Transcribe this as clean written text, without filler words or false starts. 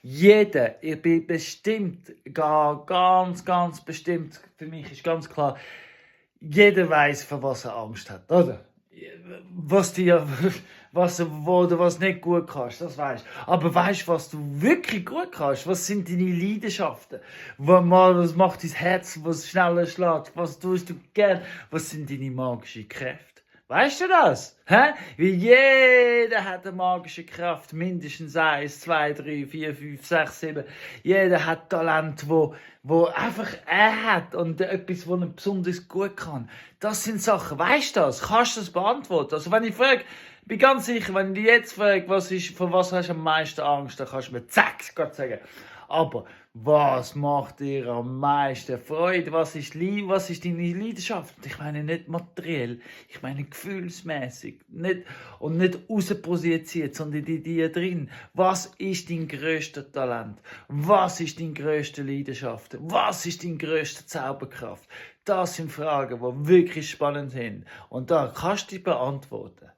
Ich bin bestimmt, ganz bestimmt, für mich ist ganz klar, jeder weiß, vor was er Angst hat, oder? Was dir, wo du was nicht gut kannst, das weißt. Aber weißt, was du wirklich gut kannst? Was sind deine Leidenschaften? Was macht dein Herz, was schneller schlägt? Was tust du gern? Was sind deine magischen Kräfte? Weißt du das? Hä? Weil jeder hat eine magische Kraft, mindestens 1, 2, 3, 4, 5, 6, 7. Jeder hat Talent, wo einfach er hat und etwas, was er besonders gut kann. Das sind Sachen, weißt du das? Kannst du das beantworten? Also wenn ich frage, bin ganz sicher, wenn ich dich jetzt frage, vor was hast du am meisten Angst, dann kannst du mir zack, Gott sagen. Aber was macht dir am meisten Freude? Was ist deine Leidenschaft? Ich meine nicht materiell, ich meine gefühlsmäßig. Nicht rausprojiziert, sondern in dir drin. Was ist dein grösstes Talent? Was ist deine grösste Leidenschaft? Was ist deine grösste Zauberkraft? Das sind Fragen, die wirklich spannend sind. Und da kannst du die beantworten.